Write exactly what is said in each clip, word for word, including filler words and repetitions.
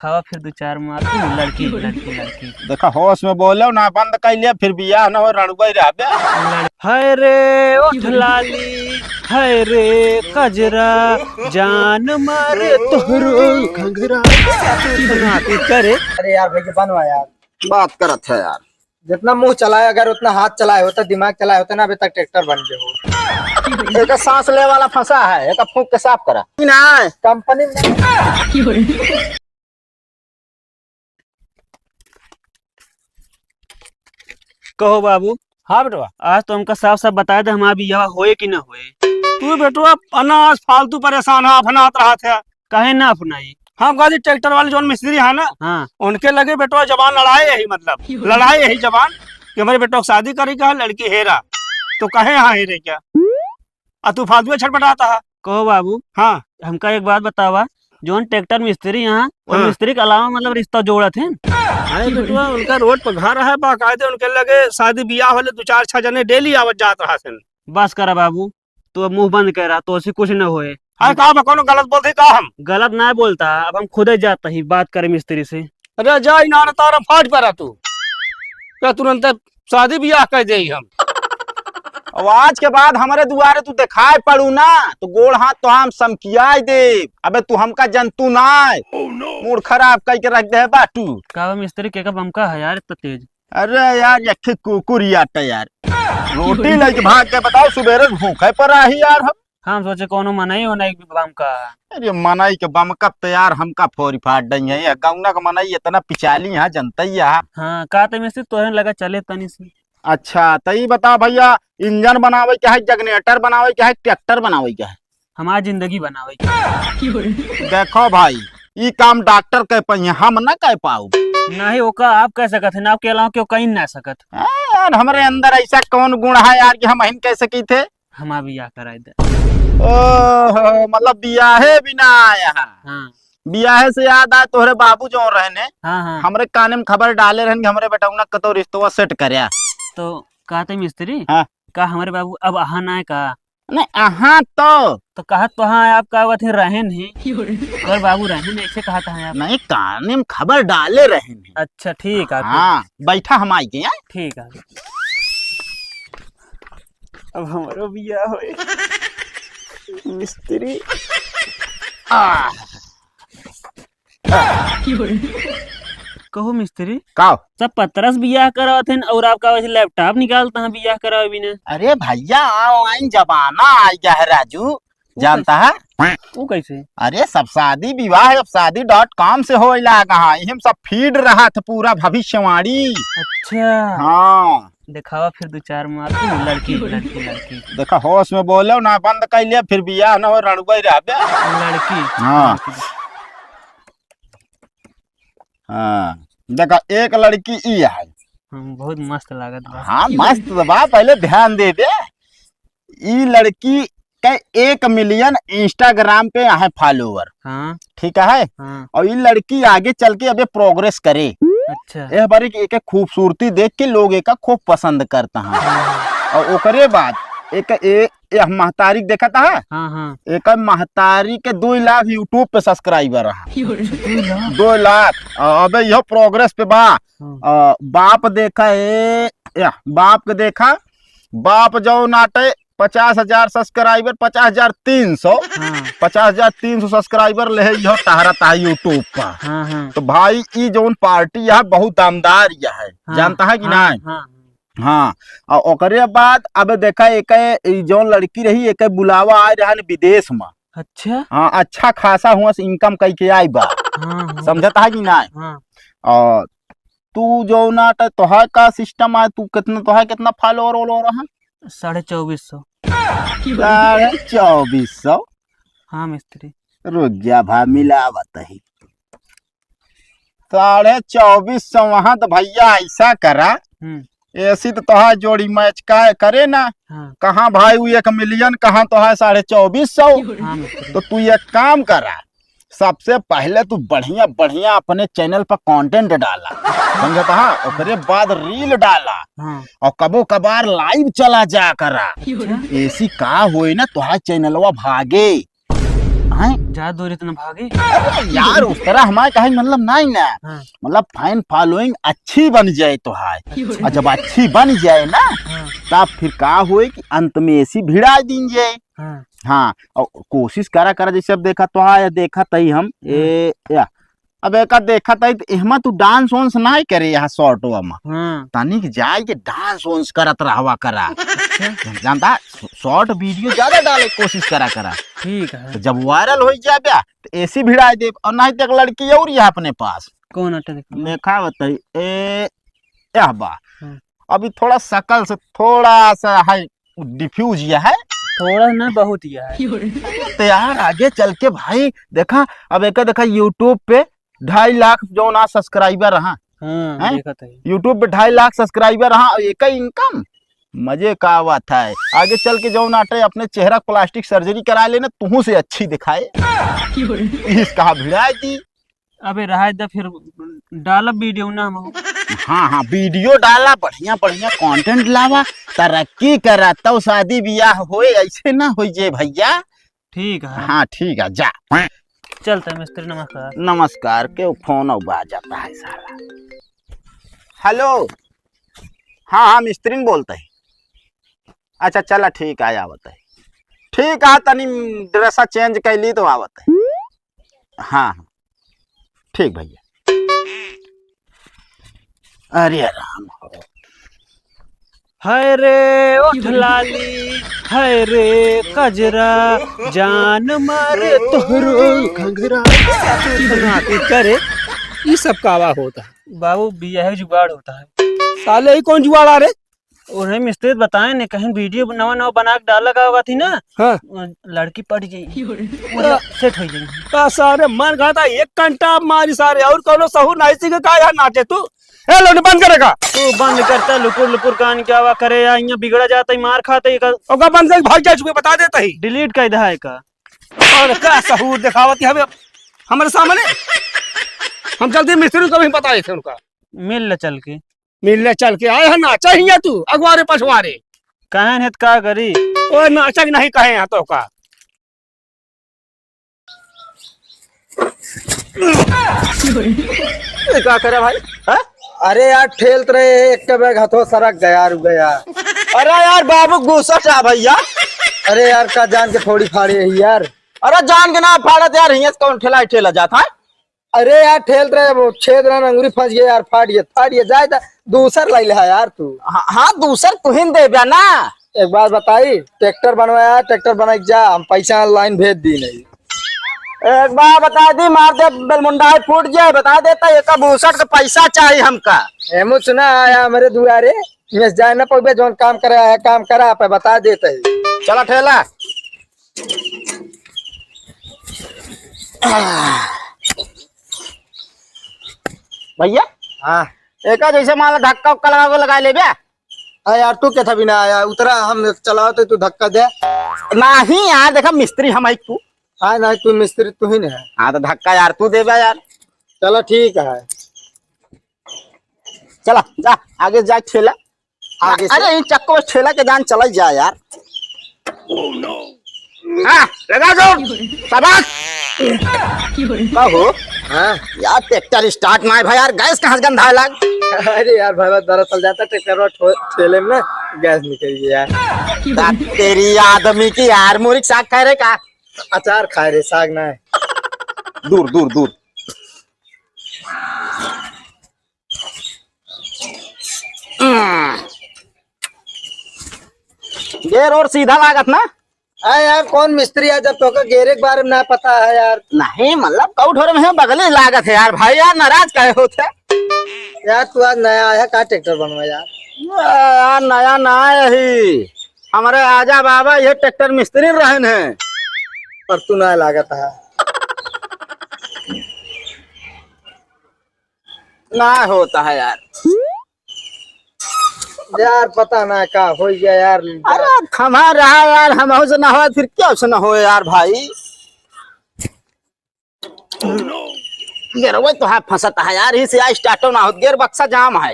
खावा फिर दो चार मार, ऊ लड़की, लड़की, लड़की। देखा, होश में बोलो ना, बंद कर लिया, फिर बियाह न हो, रणुआ ही रहबे। लड़-, हाय रे ओठ लाली, हाय रे कजरा, जान मारे तोहरो घंघरा। सुना तू करे। अरे यार, भैया बनवा यार। बात करत है यार। जितना मुंह चलाए, अगर उतना हाथ चलाए होता, दिमाग चलाए होता ना, अभी तक ट्रैक्टर बन गए हो। एक सांस ले वाला फंसा है, एक फूंक के साफ करा। नहीं। कंपनी में कहो बाबू। हाँ बेटवा। आज तो हमका साफ साफ बताए दे, हमारा बियाह होए कि ना होए। तू बेटवा अनाज फालतू परेशान है, अफनात रहत है। काहे ना अफनाई? हम कहते ट्रैक्टर वाले जौन मिस्त्री है ना, हाँ। उनके लगे बेटवा जबान लड़ाए यही, मतलब लड़ाए यही जबान कि हमारे बेटवा की शादी करे का है, लड़की हेरा। तो कहे हाँ हेरे क्या? आ तू फालतू में छटपटाता है। कहो बाबू। हाँ। हमका एक बात बतावा, जौन ट्रैक्टर मिस्त्री यहाँ, वो हाँ। मिस्त्री के अलावा मतलब रिश्ता जोड़त हैं? अरे बेटवा, उनका रोड पर घर है, बाकायदे उनके लगे शादी बियाह वाले दो चार छह जने डेली आवत जात रहत हैं। बस करा बाबू, तू अब मुंह बंद करा, तो ऐसे कुछ न होए। अरे का बा, कोनो गलत बोलते का हम? गलत ना बोलता, अब हम खुदे जाता ही बात करे मिस्त्री से। अरे जा, इनार तारा फाट पड़ा तू। क्या तुरंत शादी बियाह कर दे हम। अब आज के बाद हमरे दुआरे तू देखाए पड़ू ना, तो गोड़ हाथ तो हम समकियाए दे। अबे तू हमका जनतू ना है। मूड खराब करके रख दे बाटू। का बा मिस्त्री, के का बमका है यार इतना तेज? अरे यार, यखे कुकुर ही आटा यार। रोटी लेके भाग के बताओ, सुबेरे भूखे पर आही यार हम। हम सोचे कोनो मनई होना एक भी बमका। अरे मनई के बमकत तो यार हमका फोरी फाट दई है। ये गौना का मनई इतना पिचाली यहाँ जनता ही है। हाँ, का ते मिस्त्री तोहे लगा चले तनी से। अच्छा, तो ई बता भैया, इंजन बनावे के है, जनरेटर बनावे के है, ट्रैक्टर बनावे के है? हमार जिंदगी बनावे के। देखो भाई, ई काम डॉक्टर कर पाइए, हम ना कर पाऊ। नहीं, ओका आप कह सकत हैं, आपके अलावा क्यों कहीं ना सकत। ए यार, हमरे अंदर ऐसा कौन गुण है यार कि हम अहिन कह सकी थे? हमार बियाह कराए दे। ओहो, मतलब बियाहे बिना आया है। हाँ। बियाहे से याद आए, तोहरे बाबू जो रहने, हाँ, हाँ। हमरे काने में खबर डाले रहन कि हमरे बेटौना कतो रिश्तवा सेट करया। तो कहते मिस्त्री, हाँ। का हमरे बाबू अब अहा ना है का? नहीं, अहा तो। तो कहत तो हाँ, आपका अवत ही रहन ही। और बाबू रहन ऐसे कहत है आप। नहीं, काने में खबर डाले रहन ही। अच्छा, ठीक है, हाँ, बैठा हम आई गए, हैं? ठीक है। अब हमरो बियाह होए। मिस्त्री। आ। कहो मिस्त्री। का? सब पतरस बियाह करावत हैं और आपका वैसे लैपटॉप निकालता है बियाह करावे बिना। अरे भैया, online जमाना आ गया है राजू, वो जानता है? वो कैसे? अरे सब शादी विवाह अब शादी डॉट कॉम से होए लागा है, इहम सब फीड रहा था पूरा भविष्यवाणी। अच्छा। हाँ। दिखावा फिर दो चार मार, ऊ लड़की, लड़की, लड़की। देखा, होश में बोलो ना, बंद कर लिया, फिर बियाह ना हो, रणुआ ही रहबे। लड़की। हाँ। लड़की। हाँ, देखा, एक लड़की ई है। हम बहुत मस्त लागत बा। हाँ, मस्त तो बा, पहले ध्यान दे दे। ई लड़की के एक मिलियन Instagram पे है follower। हाँ। ठीक है? हाँ। और ई लड़की आगे चल के अबे progress करे। अच्छा। एह बारी के एके खूबसूरती देख के लोग एका खूब पसंद करता है। हाँ। और ओकरे बाद एक ए, ए महतारी के देखा था? हाँ, हाँ। एक महतारी के दो लाख YouTube पे subscriber रहा। दो लाख? दो लाख। आ, अबे यह progress पे बा। हाँ। आ, बाप देखा है, या, बाप के देखा, बाप जो नाटे पचास हजार subscriber, पचास हजार तीन सौ, हाँ। पचास हजार तीन सौ subscriber ले है, यह टहरत है YouTube पर। हाँ, हाँ। तो भाई, ई जौन party है, बहुत दमदार यह है, हाँ, जानता है कि हाँ, नहीं? हाँ, हाँ। हाँ, और ओकरे बाद अब देखा, एक ई जौन लड़की रही, एक बुलावा आ रहा है विदेश में। अच्छा। हाँ, अच्छा खासा हुआ से income कई के आई बा। हाँ, हाँ। समझता है कि नहीं? हाँ। और तू जो ना त-, तोहार का system है, तू कितना, तोहार कितना follower वॉलोअर है? साढ़े चौबीस सौ। साढ़े चौबीस सौ? हाँ मिस्त्री। रुक जा भा, मिलावत ही। साढ़े चौबीस सौ वहाँ तो भैया ऐसा करा, हम्म। ऐसी तो तोहार जोड़ी match का करे ना। हाँ। कहाँ भाई वो एक मिलियन, कहाँ तोहार साढ़े चौबीस सौ। हाँ मिस्त्री। तो तू एक काम करा, सबसे पहले तू बढ़िया बढ़िया अपने channel पर content डाला, समझता है? ओकरे बाद reel डाला, हाँ। और कबो कबार live चला जा करा। अच्छा। ऐसी का होए ना, तोहार channelवा भागे। हैं? ज्यादा दूर इतना भागे? अरे यार, उस तरह हमारे कहे मतलब नहीं ना। हाँ। मतलब fan following अच्छी बन जाए तो है। अच्छा। और जब अच्छी बन जाए ना, हाँ। तब फिर का होए कि अंत में ऐसी भिड़ा दीन जाए। हाँ। हाँ, और कोशिश करा करा, जैसे अब देखा तो है, देखा तई हम, ए, हाँ। या, अब एका देखा तई तो एहमा तू dance वांस ना करे यहाँ shortवा में। हाँ। तनिक जाए के dance वांस करत रहवा करा। अच्छा। जानता, short video ज्यादा डाले कोशिश करा करा। ठीक है। तो जब viral हो जाबे, तो ऐसी भिड़ा दे, और नहीं तो एक लड़की और यहाँ अपने पास। कौन अटे देखा? देखा बताई, ए, यह बा। हाँ। अभी थोड़ा शकल से थोड़ा सा है, diffuse यह है। थोड़ा ना, बहुत यह है। तो यार, आगे चल के भाई, देखा, अब एक देखा, YouTube पे ढाई लाख जौन आज subscriber रहा। हाँ, हैं? देखत है। YouTube पे ढाई लाख subscriber रहा, और एक income, मजे का बात है। आगे चल के जौन आटे अपने चेहरा plastic surgery करा लेना, तुहू से अच्छी दिखाए। इस कहा भिड़ाई दी। अबे रहा द, फिर डालब video ना हम। हाँ, हाँ, video डाला, बढ़िया, बढ़िया content लावा, तरक्की करा, तब शादी बियाह होए, ऐसे ना होई जे भैया। ठीक है। हाँ, ठीक है, जा। चलते हैं मिस्त्री, नमस्कार। नमस्कार, के फोन बा जाता है साला। Hello, हाँ, हाँ, मिस्त्री ने बोलते हैं। अच्छा, चला, ठीक है, आवत है। ठीक है, तनी dress change कर ली तो आवत है। हाँ, हाँ। ठीक भैया। अरे राम हो। हाय रे ओठ लाली, हाय रे कजरा, जान मारे तोहरो घंघरा। नाती करे, ई सब कावा होता है? बाबू, बियाह जुगाड़ होता है। साले, ई कौन जुगाड़ आ रे? उन्हें मिस्त्री बताए ने, कहीं video नवा नवा बना के डाला का होगा थी ना, हाँ। लड़की पट जाई, पूरा set हो जाई। का सारे मन खाता एक कंटा मारी सारे, और कौनो सहूर नहीं सीखे का यार नाटे तू? ए लोने बंद करेगा। तू बंद करता, लुपुर लुपुर कान क्या हुआ करे यार, यहाँ बिगड़ा जाता ही, मार खाता ही का। ओका बंद कर, भाग जा चुके, बता देता ही। Delete कर दहा का। और का सहूर दिखावती हमें हमारे सामने? हम जल्दी मिस्त्री को भी बताए थे उनका। मिल ले चल के। मिलने चल के आए हैं, नाचा ही है तू, अगवारे पछवारे। कहन है त का करी? ओ नाचा के नहीं कहे हैं तो का? ये का करे भाई? हाँ? अरे यार, ठेलत रहे, एक के बैग हथो सरक गया, रुक गया। अरे यार बाबू, गुस्सा चा भैया। अरे यार, का जान के फोड़ी फाड़ी है यार। अरे जान के ना फाड़त यार, हियां से कौन ठेला ही ठेला जात है? अरे यार, ठेलत रहे, वो छेद रहन, अंगुरी फंस गया यार, फाट गया, फाट गया, जाए तो दूसर लाई ले यार तू। हाँ, हाँ, दूसर तुहिन देब्या ना। एक बात बताई, ट्रैक्टर बनवाया, ट्रैक्टर बनाई जा, हम पैसा online भेज दी नहीं। एक बार बता दी, मार दे बेलमुंडाई फूट जाए, बता देता, एक बुसट का पैसा चाहिए हमका। एमो सुना आया हमरे दुआरे, इस जाए ना पउबे, जौन काम करे आया, काम करा, पे बता देता ही। चला ठेला। भैया, हाँ। एका जैसे मान ला धक्का उक्का लगा के लगा लेबे। अरे यार, तू क्या था बिना आया, उतरा, हम चलाओ तो तू धक्का दे। नहीं यार, देखा मिस्त्री हम आई तू। हाँ, नहीं, तू मिस्त्री तू ही नहीं है। हाँ, तो धक्का यार तू देबे यार। चलो ठीक है। चला, जा, आगे जा ठेला। आगे से। अरे, इन चक्को ठेला के जान चला जा यार। हाँ, लगा दो। शाबाश। का हो? हाँ। यार, ट्रैक्टर start ना है भाई यार, गैस कहाँ से गंधाए लाग? अरे यार, भाई, दरअसल जाता ट्रैक्टर और ठो-, ठेले में ना गैस निकल गया यार। ता तेरी आदमी की यार, मुरी के साग खाए रे का? अचार खाए रे, साग ना है। दूर, दूर, दूर। हम्म। गेर और सीधा लागत ना? अरे यार, कौन मिस्त्री है जब तोका गेरे के बारे में ना पता है यार? नहीं, मतलब, कऊ ठोर में है, बगले लागत है यार। भाई यार, नाराज काहे होत है? यार, तू आज नया आया, का ट्रैक्टर बनवा यार? यार, नया ना आया ही। हमारे आजा बाबा, ये ट्रैक्टर मिस्त्री रहन है। पर तू ना लागत है। ना होता है यार। यार, पता ना का हो गया यार। अरे, थमा रहा यार, हम से ना हो, फिर क्या से ना हो यार भाई। गेरवा तो हाथ फंसता है यार, इसे यार start ना हो, गेर बक्सा जाम है।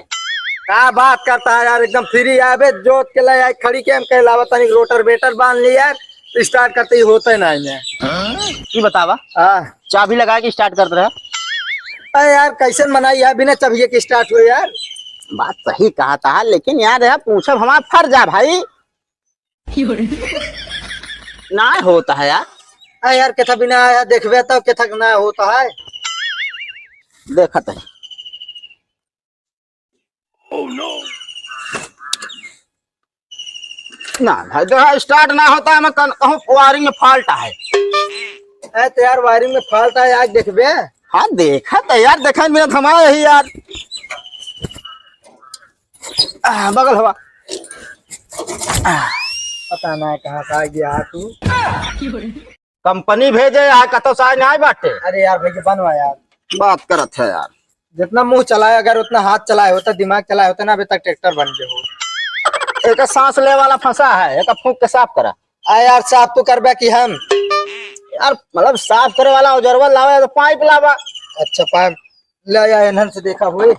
का बात करता है यार, एकदम free है। अबे जोत के ले आई खड़ी के, हम कहे लावा तनिक रोटर बेटर बांध ली यार, स्टार्ट करते ही होता है ना इन्हें। ई बतावा, हाँ। चाबी लगाए के स्टार्ट करत रहे। अरे यार, कैसन मनाई यार, बिना चाबिये के स्टार्ट हो यार। बात सही कहा था, लेकिन यार, यार, पूछब हमार फर्ज है भाई। ना होता है यार। अरे यार, केथा बिना आया देखबे तो केथा ना होता है। देखत है। ना भाई, देखा, स्टार्ट ना होता है, मैं कन-, कहूँ वायरिंग में फॉल्ट है। ए, तो यार, वायरिंग में फॉल्ट है, आज देखबे। हाँ, देखा तो यार, देखा मेरा थमा यही यार। आ, बगल हवा। आ। पता ना कहाँ से आ गया तू। कंपनी भेजे, यहाँ कतो साइन आए बाटे। अरे यार, भैया, बनवा यार। बात करत है यार। जितना मुंह चलाए, अगर उतना हाथ चलाए होता, दिमाग चलाए होता ना, अभी तक ट्रैक्टर बन गए हो। एक सांस ले वाला फंसा है, एक फूंक के साफ करा। आ यार, साफ तो करबे कि हम। यार, मतलब, साफ करे वाला औजरवा लावे तो पाइप लावा। अच्छा, पाइप ले आया, एनहन से देखा हुए।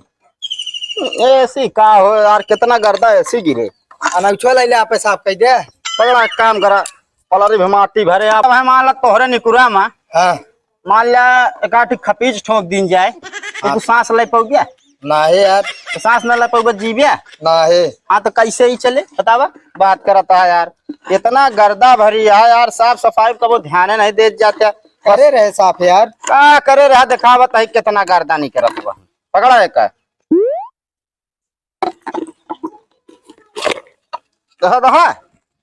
एसी का हो यार, कितना गर्दा एसी गिरे। अनौछो ले ले, आपे साफ कर दे। पकड़ा, एक काम करा, पलरी भी माटी भरे आप। अब हम मान ला तोहरे निकुरा मा। हाँ। मान ला, एक आठी खपीज ठोक दीन जाए, तो हाँ। तू सांस ले पाउबे? ना है यार। तो सांस ना ले पाउबे, जीबे? ना है। हाँ, तो कैसे ही चले, बतावा? बात करता है यार, इतना गर्दा भरी है यार, साफ सफाई कबो ध्यान नहीं देत जाते। करे रहे साफ यार। का करे रहा, देखावत है कितना गर्दा नहीं करत हुआ। पकड़ा है का? कहा, कहा?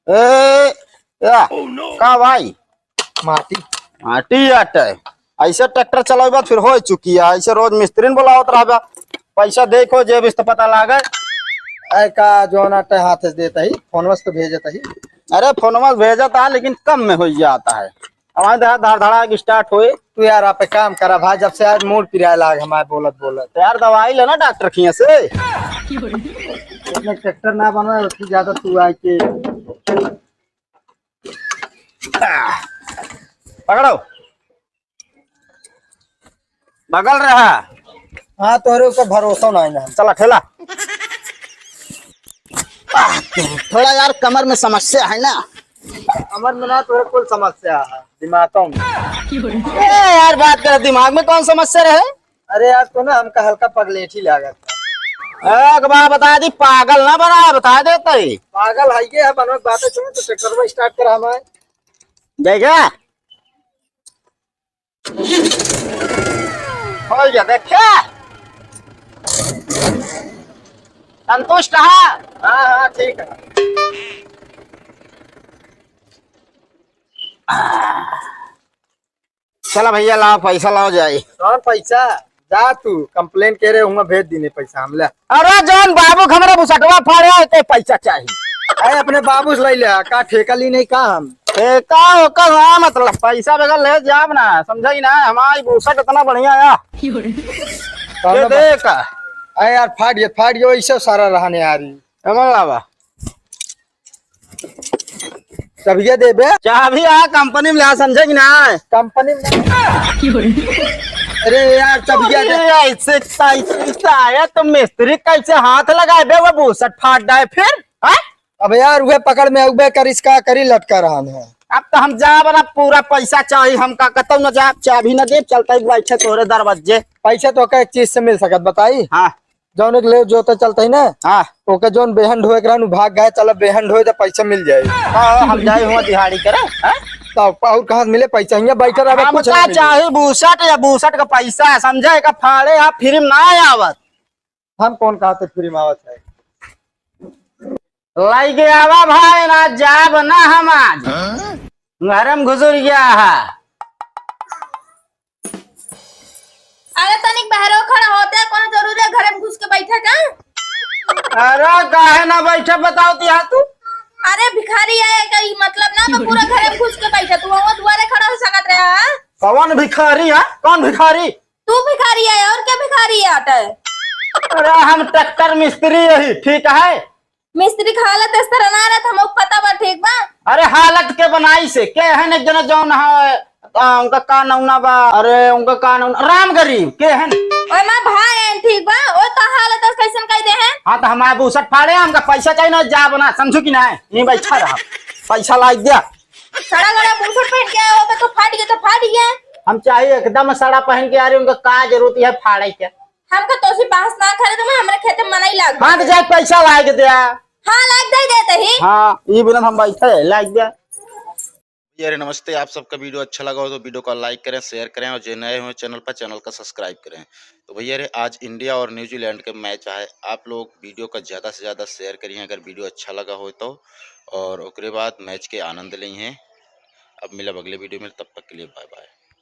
ए, या, का भाई? माटी। माटी आटे। ऐसे ट्रैक्टर चलावे तो फिर हो चुकी है, ऐसे रोज मिस्त्री न बुलावत रहबा, पैसा देखो जेब से तो पता लागे। ऐ का जौन आटे हाथ से देता ही, फोनवा से तो भेजता ही। अरे फोनवा से भेजता है, लेकिन कम में हो जाता है। हमारे तो धार धड़ा के स्टार्ट होए। तू यार आप एक काम करा भाई, जब से आज मूड पिराए लाग हमारे बोलत बोलत। तो यार दवाई लेना डॉक्टर खिया से। इतने ट्रैक्टर ना बनवा, उससे ज्यादा तू आके पकड़ो। बगल रहा। हाँ, तोहरे ऊपर भरोसा ना है ना। चला ठेला। आह, थोड़ा यार कमर में समस्या है ना। कमर में ना, तोहरे कुल समस्या है, दिमागों में। ए यार, बात कर, दिमाग में कौन समस्या रहे? अरे यार, तो ना हमका हल्का पगलेठी लागत है। एक बार बता दी, पागल ना बना, बता देते ही। पागल है ये, बनवा बातें सुनो तो ट्रैक्टर में स्टार्ट करा हमारे। देखा? हो गया, देखे? संतुष्ट है? हाँ, हाँ, ठीक है। चला भैया, लाओ, पैसा लाओ जाई। कौन पैसा? जा तू, कंप्लेन के रहे हुआ, भेज दीने पैसा हम ले। अरे जौन बाबू के हमरे बुसटवा फाड़े है, ते पैसा चाही। अरे अपने बाबू से ले ले, का ठेका ली नहीं का हम? ठेका ओकर ना, मतलब पैसा बगैर ले जाब ना, समझा कि ना? हमारी बुसट इतना बढ़िया है। कौन ये बा-, देख। अरे यार फाट गया, फाट गया, वैसे सारा रहने आ रही। कमल लावा। तब ये देबे। चाबी आ कंपनी में ला, समझे कि ना? कंपनी में। अरे यार, तब ये दे। अरे ऐसे कैसे आया तो मिस्त्री कैसे हाथ लगाए बे, वो बुसट फाट डाए फिर, हैं? अब यार, वह पकड़ में उबे करिस का करी, लटका रहा है। अब तो हम जाब ना, पूरा पैसा चाही हमका, कतौ न जाब, चाबी न देब, चलता ही बैठे तोहरे दरवाजे। पैसा तो का एक चीज से मिल सकत, बताई? हाँ। जौन एक ले जोते चलते ही ना, हाँ। ओके जौन बेहन ढोए के रहन, उ भाग गए, चलो बेहन ढोए तो पैसा मिल जाए। हाँ, हम जाए हुआ दिहाड़ी करे, हाँ? तो और कहाँ से मिले पैसा? हियाँ बैठे रहबे, हम कुछ का नहीं मिले। चाही बूसट या बूसट का पैसा, समझे? का फाड़े आप फ्री में ना आवत। हम कौन कहा थे फ्री में आवत है? लाई के आवा भाई, ना जाब ना हम आज। हाँ? घर में घुसुर गया है। अरे तनिक बाहरो खड़ा होते, कोनो जरूरी है घरे में घुस के बैठे का? अरे काहे ना बैठे बताओ तो यहाँ तू। अरे भिखारी है का, ई मतलब ना तो पूरा घरे में घुस के बैठे, तू वो दुआरे खड़ा हो सकत रहा है? कौन भिखारी है? कौन भिखारी? तू भिखारी है और क्या भिखारी है आटे? अरे हम ट्रैक्टर मिस्त्री यही, ठीक है? मिस्त्री के हालत इस तरह ना रहत, हमको पता बा, ठीक बा? अरे हालत के बनाई से, के है न एक जना जौन है, आ, उनका का नौना बा, अरे उनका का नौना, राम गरीब, के है न? ओए माँ भाई हैं, ठीक बा? ओए तो हालत इस कैसन कह दे हैं? हाँ तो हमारे बूसट फाड़े, हमका पैसा चाहिए ना, जाब ना, समझू कि ना? यहीं बैठा रहा, पैसा लाई दिया। सड़ा गला बुशर्ट पहन के आए हो, तो फाट गया तो फाट गया। हम चाहे एकदम सड़ा पहन के आ रहे, उनका का जरूरत है फाड़े के? हमका तोसी बांस ना खरीदे, हमरे खेते में मनई लाग हाँ, तो जाए पैसा लाग दे। हाँ, लाग दे देते ही। हाँ, ये बिना हम बैठे, लाग दे। भैया रे नमस्ते, आप सबका वीडियो अच्छा लगा हो तो वीडियो का लाइक करें, शेयर करें और जो नए हो चैनल पर, चैनल का सब्सक्राइब करें। तो भैया रे, आज इंडिया और न्यूजीलैंड के मैच आहे, आप लोग वीडियो का ज़्यादा से ज़्यादा शेयर करिए अगर वीडियो अच्छा लगा हो तो, और ओकरे बाद मैच के आनंद लेइहें। अब मिलब अगले वीडियो में, तब तक के लिए बाय बाय।